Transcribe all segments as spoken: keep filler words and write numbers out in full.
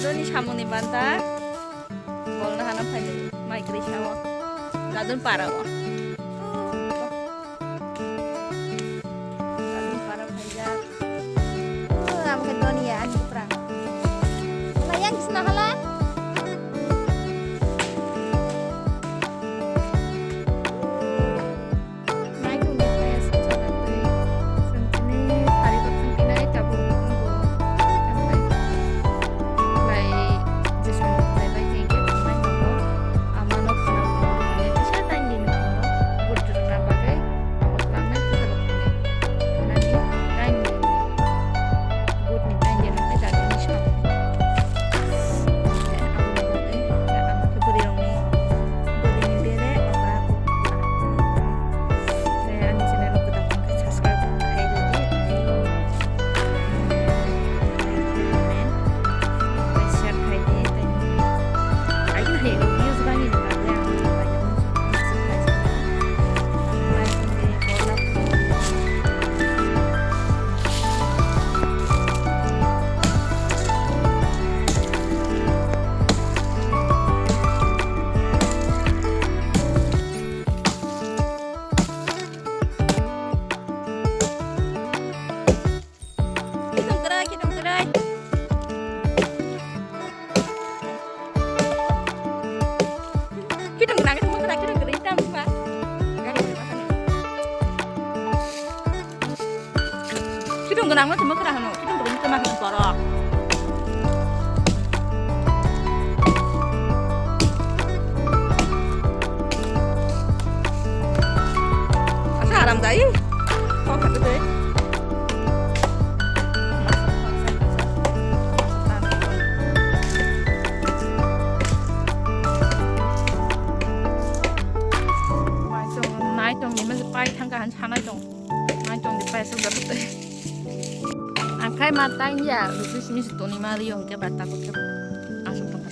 Doni samungni banta. Bolna hana phaidi. Mai kwrwi sao. Gadun para o. Gadun para phaijak. Oh, amo khe doni ya, ani kupra. Hala yang kisna hala. Naitok ni kaya songchar twi songchini sari kothang tinai tabuk nungo. Tambai lai jesong lai bai hengke tongmai nungo. Ama no khuna khuna kisa nai ni nungo. But rwna bagwi abo twlangnai puja rok khe. Khunani nai ni. But ni nai ni nungo jagani song. Aboni bagwi amo khe bwrwi rokni bwrwi ni bere okra. Tei ani channel o kwtal tongkhe subscribe khai rwdi, tei, mm, like, comment, tei share khai di, tei, ai, hai, views bangni bagwi ang, Khitung kwrwi, khitung kwrwi. Khitung kwrwi, khitung kwrwi, khitung kwrwi, tam sima. Khitung gwnangno tongma kwrwi hwno, khitung kwrwi tongma hwno borok. Asa aram jai. Kok kha tei. Nai tong ni ma pai thang ka han sanai tong. Nai tong ni pai sa jat tei. Ang khai ma tang ya, rupi simi sutoni ma rio hingke ba tabuk ke asuk tong kha.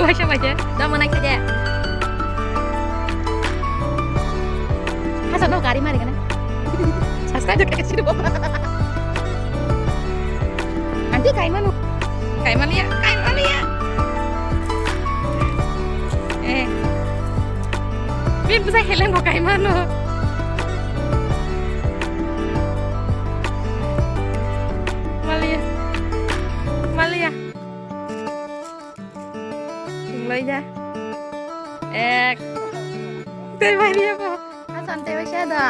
Waisa waisa, da manai khaja. Hasa no gari mari kana. Subscribe khe sini bo. Anti kaimanu. Kaimaliya, kaimaliya. Eh. Bin busa heleng bo kaimanu. Maliya. Maliya. Singlai ja. Ek. Tei bai dia ko. Hasan tei bai sa da.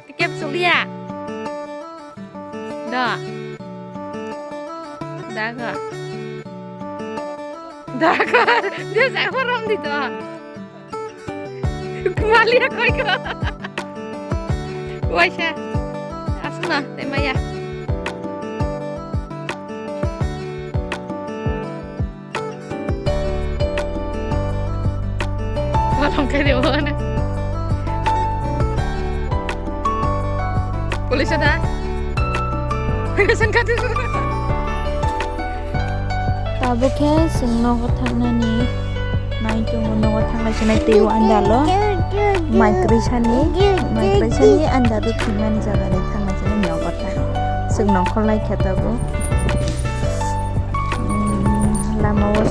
Tikep sulia. Da. Da ko. Da ko. Dia sa ko rom di to. Maliya koi ko. Waisa. Asuna, tei maya. Walong kari wana. Police ada. Sangkatu. Tabuk khe chwng nogo thangnani nai tongo, nogo thanglai sinai twiwi andalo mai kwrwisani, mai kwrwisani andalo thwimani jaga ri thanglai sinai nogo thang. Chwng nongkhor lai khe tabuk. Umm, lama o